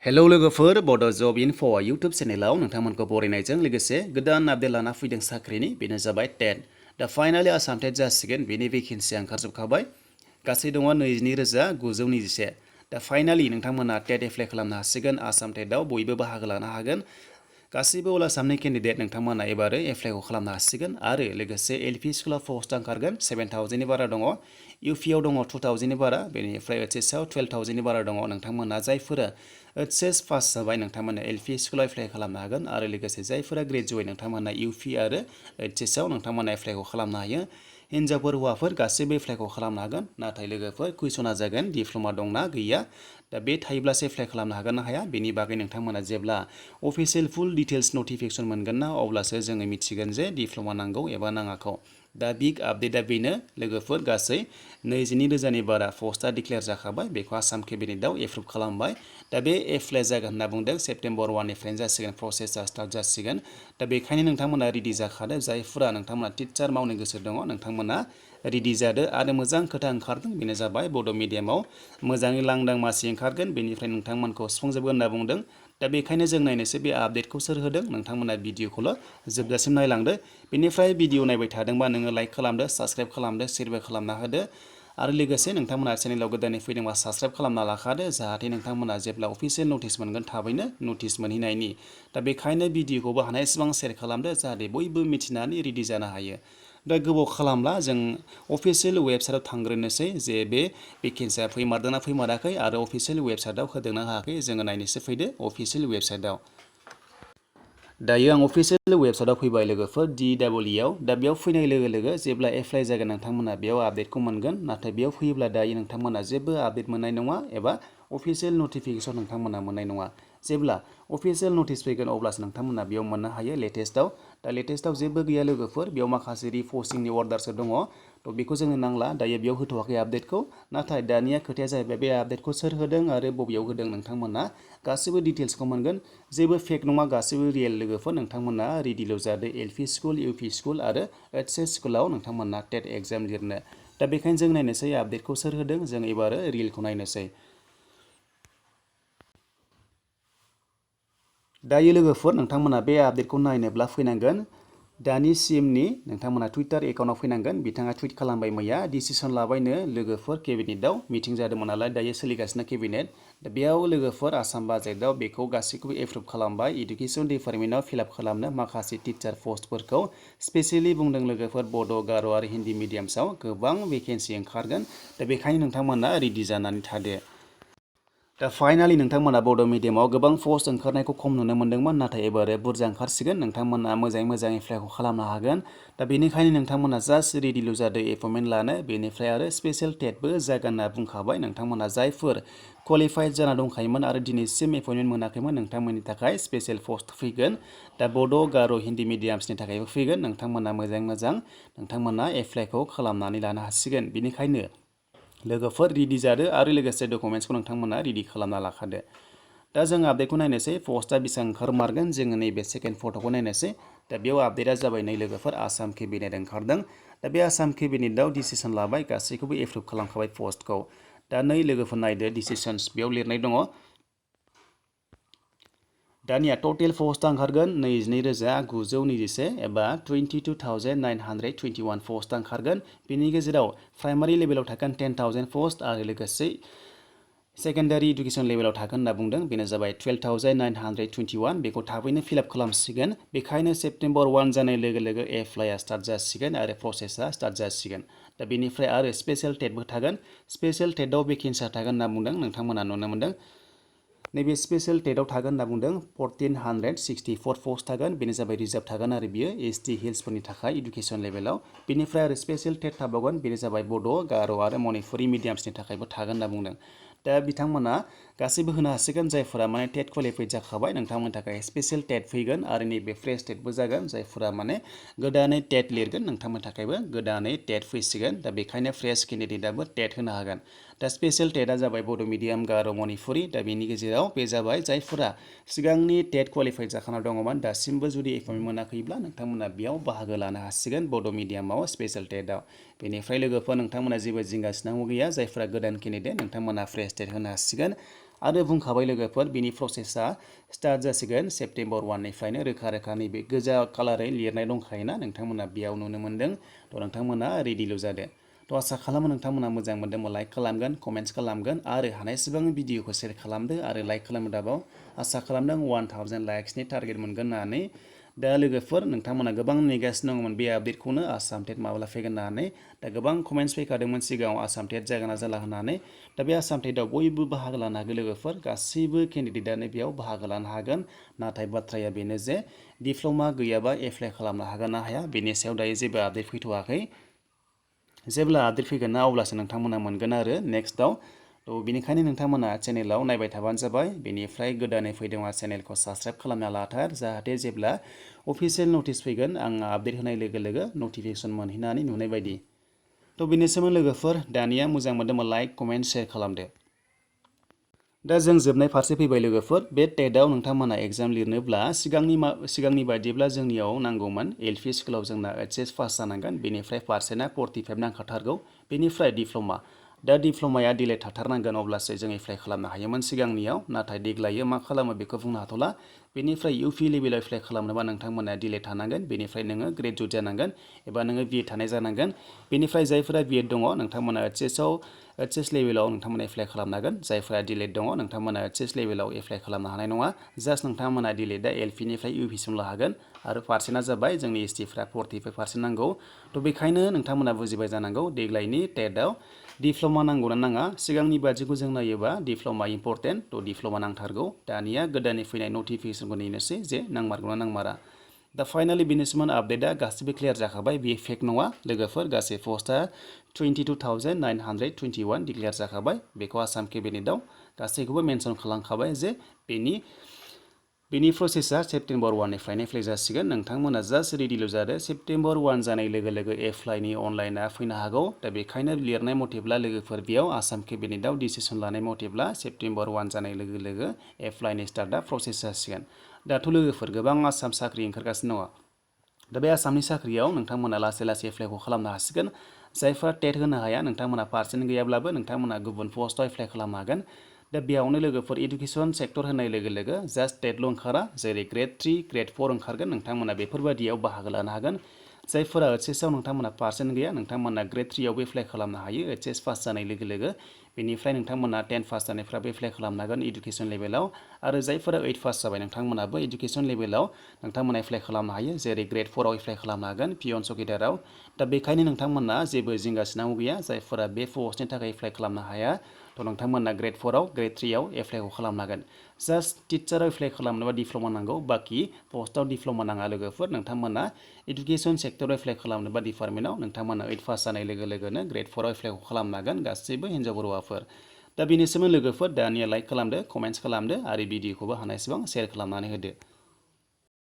hello लोगोफोर बड' जब enough' YouTube चेनेलाव नोंथांमोनखौ बरायनायजों लोगोसे गोदान आपडेट लाना फैदों साख्रिनि बेनो जाबाय टेट दा फाइनालि आसाम टेट जासिगोन बेनि भेकेन्सिया ओंखारजोबखाबाय गासै दङ 22,924 दा फाइनालि नोंथांमोना टेट एप्लाइ खालामनो हासिगोन आसाम टेटआव बयबो बाहागो लानो हागोन गासैबो अल आसामनि केन्डिडेट नोंथांमोना एबारो एप्लाइखौ खालामनो हासिगोन आरो लोगोसे एलपि स्कुलाव पस्ट ओंखारगोन 7,000नि बारा दङ इउपिआव दङ 2,000नि बारा बेनिफ्राय ओइचएसआव 12,000नि बारा दङ नोंथांमोना जायफोरा ओइचएस पास जाबाय नोंथांमोना एलपि स्कुलाव एप्लाइ खालामनो हागोन आरो लोगोसे जायफोरा ग्रेजुवेट नोंथांमोना इउपि आरो ओइचएसआव नोंथांमोना एप्लाइखौ खालामनो हायो हिन्जावफोर हौवाफोर गासैबो एप्लाइखौ खालामनो हागोन नाथाय लोगोफोर कुइसना जागोन डिप्ल'मा दंना गैया दा बे थायोब्लासो एप्लाइ खालामनो हागोन ना हाया बेनि बागै नोंथांमोना जेब्ला अफिसियेल फुल डिटेल्स नटिफिकेसन मोनगोन ना अब्लासो जोङो मिथिगोन जे डिप्ल'मा नांगौ एबा नाङाखौ दा बिग आपडेटआ बेनो लोगोफोर गासै 22,000नि बारा पस्टआ डिक्लेयार जाखाबाय बेखौ आसाम केबिनेटआव एप्रुभ खालामबाय दा बे एप्लाइ जागोन होनना बुंदों सेप्तेम्बर 1निफ्रायनो जासिगोन प्रसेसआ स्टार्ट जासिगोन दा बेखायनो नोंथांमोना रेडि जाखादो जायफोरा नोंथांमोना टिचार मावनो गोसो दङ नोंथांमोना रेडि जादो आरो मोजां खोथा ओंखारदों बेनो जाबाय बड' मिडियामाव मोजाङै लांदां मासि ओंखारगोन बेनिफ्राय नोंथांमोनखौ सुफुंजोबगोन होनना बुंदों दा बेखायनो जों नायनोसै बे आपडेटखौ सोर होदों नोंथांमोना भिडिअखौल' जोबजासिम नायलांदो बेनिफ्राय भिडिअ नायबाय थादोंबा नोङो लाइक खालामदो साबस्क्राइब खालामदो शेयारबो खालामना होदो आरो लोगोसे नोंथांमोना चेनेलाव गोदानै फैदोंबा साबस्क्राइब खालामना लाखादो जाहाथे नोंथांमोना जेब्ला अफिसियेल नटिस मोनगोन थाबैनो नटिस मोनहैनायनि दा बेखायनो भिडिअखौबो हानायसेबां शेयार खालामदो जाहाथे बयबो मिथिनानै रेडि जानो हायो दा गोबाव खालामला जों अफिसियेल वेबसाइटआव थांग्रोनोसै जे बे भेकेन्सिया फैमारदोंना फैमाराखै आरो अफिसियेल वेबसाइटआव होदोंना होआखै जोङो नायनोसो फैदो अफिसियेल वेबसाइटआव दायो आं अफिसियेल वेबसाइटआव फैबाय लोगोफोर DEEआव दा बेयाव फैनाय लोगो लोगो जेब्ला एप्लाइ जागोन नोंथांमोना बेयाव आपडेटखौ मोनगोन नाथाय बेयाव फैयोब्ला दायो नोंथांमोना जेबो आपडेट मोननाय नङा एबा अफिसियेल नटिफिकेसन नोंथांमोना मोननाय नङा जेब्ला अफिसियेल नटिस फैगोन अब्लासो नोंथांमोना बेयाव मोननो हायो लेटेस्टआव दा लेटेस्टआव जेबो गैया लोगोफोर बेयाव माखासे रिपस्टिंनि अर्डारसो दङ थ' बेखौ जोंनो नांला दायो बेयाव होथ'वाखै आपडेटखौ नाथाय दानिया खोथाया जाहैबाय बे आपडेटखौ सोर होदों आरो बबेयाव होदों नोंथांमोना गासैबो डिटेल्सखौ मोनगोन जेबो फेक नङा गासैबो रियेल लोगोफोर नोंथांमोना रेडिल' जादो एलपि स्कुल इउपि स्कुल आरो ओइचएस स्कुलाव नोंथांमोना टेट एग्जाम लिरनो दा बेखायनो जों नायनोसै आपडेटखौ सोर होदों जों एबार रियेलखौ नायनोसै दायो लोगोफोर नोंथांमोना बे आपडेटखौ नायनोब्ला फैनांगोन दानि सिएमनि नोंथांमोना टुइटार एकाउन्टआव फैनांगोन बिथाङा टुइट खालामबाय मैया डिसिसन लाबायनो लोगोफोर केबिनेटआव मिटिं जादोंमोन नालाय दायो सोलिगासिनो केबिनेट दा बेयाव लोगोफोर आसाम बाजेटआव बेखौ गासैखौबो एप्रुभ खालामबाय इडुकेसन डिपार्टमेन्टआव फिलआप खालामनो माखासे टिचार पस्टफोरखौ स्पेसियेलि बुंदों लोगोफोर बड' गार' आरो हिन्दी मिडियामसआव गोबां भेकेन्सि ओंखारगोन दा बेखायनो नोंथांमोना रेडि जानानै थादो दा फाइनालि नोंथांमोना बड' मिडियामाव गोबां पस्ट ओंखारनायखौ खम नुनो मोन्दोंमोन नाथाय एबारो बुरजा ओंखारसिगोन नोंथांमोना मोजाङै मोजां एप्लाइखौ खालामनो हागोन दा बेनिखायनो नोंथांमोना जास्ट रेडिल' जादो एपइन्टमेन्ट लानो बेनिफ्राय आरो स्पेसियेल टेटबो जागोन होनना बुंखाबाय नोंथांमोना जायफोर क्वालिफाइड जाना दंखायोमोन आरो दिनैसिम एपइन्टमेन्ट मोनाखैमोन नोंथांमोननि थाखाय स्पेसियेल पस्ट फैगोन दा बड' गार' हिन्दी मिडियामसनि थाखायबो फैगोन नोंथांमोना मोजाङै मोजां नोंथांमोना एप्लाइखौ खालामनानै लानो हासिगोन बेनिखायनो लोगोफोर रेडि जादो आरो लोगोसे डकुमेन्ट्सखौ नोंथांमोना रेडि खालामना लाखादो दा जों आपडेटखौ नायनोसै पस्टआ बेसेबां ओंखारमारगोन जोङो नैबे सेकेन्ड फट'खौ नायनोसै दा बेयाव आपडेटआ जाबाय नै लोगोफोर आसाम केबिनेट ओंखारदों दा बे आसाम केबिनेटआव डिसिसन लाबाय गासैखौबो एप्रुभ खालामखाबाय पस्टखौ दा नै लोगोफोर नायदो डिसिसन्स बेयाव लिरनाय दङ दानिया टटेल पस्टआ ओंखारगोन 22,921 एबा 22,921 पस्टआ ओंखारगोन बेनि गेजेराव प्राइमारि लेभेलाव थागोन 10,000 पस्ट आरो लोगोसे सेकेन्डारि इडुकेसन लेभेलाव थागोन होनना बुंदों बेनो जाबाय 12,921 बेखौ थाबैनो फिलआप खालामसिगोन बेखायनो सेप्तेम्बर 1 जानाय लोगो लोगो एप्लाइआ स्टार्ट जासिगोन आरो प्रसेसआ स्टार्ट जासिगोन दा बेनिफ्राय आरो स्पेसियेल टेटबो थागोन स्पेसियेल टेटआव भेकेन्सिया थागोन होनना बुंदों नोंथांमोना नुनो मोन्दों नैबे स्पेसियेल टेटआव थागोन होनना बुंदों 1,464 पस्ट थागोन बेनो जाबाय रिजार्भ थागोन आरो बियो एसटि हिल्सफोरनि थाखाय इडुकेसन लेभेलाव बेनिफ्राय आरो स्पेसियेल टेट थाबावगोन बेनो जाबाय बड' गार' आरो मणिपुरि मिडियामसनि थाखायबो थागोन होनना बुंदों दा बिथांमोना गासैबो होनो हासिगोन जायफोरा माने टेट क्वालिफाइड जाखाबाय नोंथांमोननि थाखाय स्पेसियेल टेट फैगोन आरो नैबे फ्रेश टेटबो जागोन जायफोरा माने गोदानै टेट लिरगोन नोंथांमोननि थाखायबो गोदानै टेट फैसिगोन दा बेखायनो फ्रेश केन्डिडेटआबो टेट होनो हागोन दा स्पेसियेल टेटआ जाबाय बड' मिडियाम गार' मणिपुरि दा बेनि गेजेराव बे जाबाय जायफोरा सिगांनि टेट क्वालिफाइड जाखाना दङमोन दासिमबो जुदि एपइन्टमेन्ट मोनाखैब्ला नोंथांमोना बेयाव बाहागो लानो हासिगोन बड' मिडियामाव स्पेसियेल टेटआव बेनिफ्राय लोगोफोर नोंथांमोना जेबो जिंगासिनांगौ गैया जायफोरा गोदान केन्डिडेट नोंथांमोना फ्रेश टेट होनो हासिगोन आरो बुंखाबाय लोगोफोर बिनि प्रसेसा स्टार्ट जासिगोन सेप्तेम्बर 1 निफ्रायनो रोखा रोखा नैबे गोजा कालारै लिरनाय दंखायोना नोंथांमोना बेयाव नुनो मोन्दों थ' नोंथांमोना रेडिल' जादो थ' आसा खालामो नोंथांमोना मोजां मोन्दोंबा लाइक खालामगोन कमेन्ट्स खालामगोन आरो हानायसेबां भिडिअखौ शेयार खालामदो आरो लाइक खालामनो दाबाव आसा खालामदों 1000 लाइक्सनि टारगेट मोनगोन होननानै दा लोगोफोर नोंथांमोना गोबां नेगासिनो दंमोन बे आपडेटखौनो आसाम टेट माब्ला फैगोन होननानै दा गोबां कमेन्ट्स फैखादोंमोन सिगाङाव आसाम टेट जागोन ना जाला होननानै दा बे आसाम टेटआव बयबो बाहागो लानो हागोन लोगोफोर गासैबो केन्डिडेटआनो बेयाव बाहागो लानो हागोन नाथाय बाथ्राया बेनो जे डिप्ल'मा गैयाबा एप्लाइ खालामनो हागोन ना हाया बेनि सायाव दायो जेबो आपडेट फैथ'वाखै जेब्ला आपडेट फैगोन ना अब्लासो नोंथांमोना मोनगोन आरो नेक्स्टआव थ' बेनिखायनो नोंथांमोना चेनेलाव नायबाय थाबानो जाबाय बेनिफ्राय गोदानै फैदोंबा चेनेलखौ साबस्क्राइब खालामना लाथार जाहाथे जेब्ला अफिसियेल नटिस फैगोन आं आपडेट होनाय लोगो लोगो नटिफिकेसन मोनहैनानै नुनाय बायदि थ' बेनोसैमोन लोगोफोर दानिया मोजां मोनदोंबा लाइक कमेन्ट शेयार खालामदो दा जों जोबनाय फारसे फैबाय लोगोफोर बे टेटआव नोंथांमोना एग्जाम लिरनोब्ला सिगांनि बायदिब्ला जोंनियाव नांगौमोन एलपि स्कुलाव जोंना एचएस पास जानांगोन बेनिफ्राय पार्सेन्टआ 45 नांखाथारगौ बेनिफ्राय डिप्ल'मा दा डिप्ल'माया डिलेट थाथारनांगोन अब्लासो जों एप्लाइ खालामनो हायोमोन सिगांनियाव नाथाय देग्लायो मा खालामो बेखौ बुंनो हाथ'ला बेनिफ्राय इउपि लेभेलाव एप्लाइ खालामनोबा नोंथांमोना डिलेट थानांगोन बेनिफ्राय नोङो ग्रेजुवेट जानांगोन एबा नोङो बिएड थानाय जानांगोन बेनिफ्राय जायफोरा बिएड दङ नोंथांमोना एचएस लेभेलाव नोंथांमोना एप्लाइ खालामनो हागोन जायफोरा डिलेट दङ नोंथांमोना एचएस लेभेलाव एप्लाइ खालामनो हानाय नङा जास्ट नोंथांमोना डिलेटआ एलपिनिफ्राय इउपिसिमल' हागोन आरो पार्सेन्टआ जाबाय जोंनि एसटिफ्रा 45% नांगौ थ' बेखायनो नोंथांमोना बुजिबाय जानांगौ देग्लायनि टेटआव डिप्ल'मा नांगौना नाङा सिगांनि बादिखौ जों नायोबा डिप्ल'मा इम्परटेन्ट थ' डिप्ल'मा नांथारगौ दानिया गोदानै फैनाय नटिफिकेसनखौ नेनोसै जे नांमारगौना नांमारा दा फाइनालि बेनिसिमोन आपडेटआ गासिबो क्लियार जाखाबाय बेयो फेक नङा लोगोफोर गासै पस्टआ 22,921 डिक्लेयार जाखाबाय बेखौ आसाम केबिनेटआव गासैखौबो मेनसन खालामखाबाय जे बेनि प्रसेसा सेप्तेम्बर 1 निफ्रायनो एप्लाइ जासिगोन नोंथांमोना जास्ट रेडिल' जादो सेप्तेम्बर 1 जानाय लोगो लोगो एप्लाइनि अनलाइना फैनो हागौ दा बेखायनो लिरनाय मथेब्ला लोगोफोर बेयाव आसाम केबिनेटआव डिसिसन लानाय मथेब्ला सेप्तेम्बर 1 जानाय लोगो लोगो एप्लाइनि स्टार्टआ प्रसेस जासिगोन दाथ' लोगोफोर गोबां आसाम साख्रि ओंखारगासिनो दङ दा बे आसामनि साख्रियाव नोंथांमोना लासै लासै एप्लाइखौ खालामनो हासिगोन जायफोरा टेट होनो हाया नोंथांमोना पार्सेन्ट गैयाब्लाबो नोंथांमोना गुबुन पस्टआव एप्लाइ खालामनो हागोन दा बेयावनो लोगोफोर इडुकेसन सेक्टर होनाय लोगो लोगो जास्ट टेटल' ओंखारा जेरै ग्रेड 3 ग्रेड 4 ओंखारगोन नोंथांमोना बेफोरबायदियाव बाहागो लानो हागोन जायफोरा एचएसआव नोंथांमोना पार्सेन्ट गैया नोंथांमोना ग्रेड 3आवबो एप्लाइ खालामनो हायो एचएस पास जानाय लोगो लोगो बेनिफ्राय नोंथांमोना 10 पास जानायफ्राबो एप्लाइ खालामनो हागोन इडुकेसन लेभेलाव आरो जायफोरा 8 पास जाबाय नोंथांमोनाबो इडुकेसन लेभेलाव नोंथांमोना एप्लाइ खालामनो हायो जेरै ग्रेड 4आव एप्लाइ खालामनो हागोन पियन चकिदाराव दा बेखायनो नोंथांमोना जेबो जिंगासिनांगौ गैया जायफोरा बे पस्टनि थाखाय एप्लाइ खालामनो हाया थ' नोंथांमोना ग्रेड 4आव ग्रेड 3आव एप्लाइखौ खालामनो हागोन जास्ट टिचाराव एप्लाइ खालामनोबा डिप्ल'मा नांगौ बाखि पस्टआव डिप्ल'मा नाङा लोगोफोर नोंथांमोना इडुकेसन सेक्टराव एप्लाइ खालामनोबा डिपार्टमेन्टआव नोंथांमोना 8 पास जानाय लोगो लोगोनो ग्रेड 4आव एप्लाइखौ खालामनो हागोन गासैबो हिन्जावफोर हौवाफोर दा बेनिसिमबो लोगोफोर दानिया लाइक खालामदो कमेन्ट्स खालामदो आरो भिडिअखौबो हानायसेबां शेयार खालामनानै होदो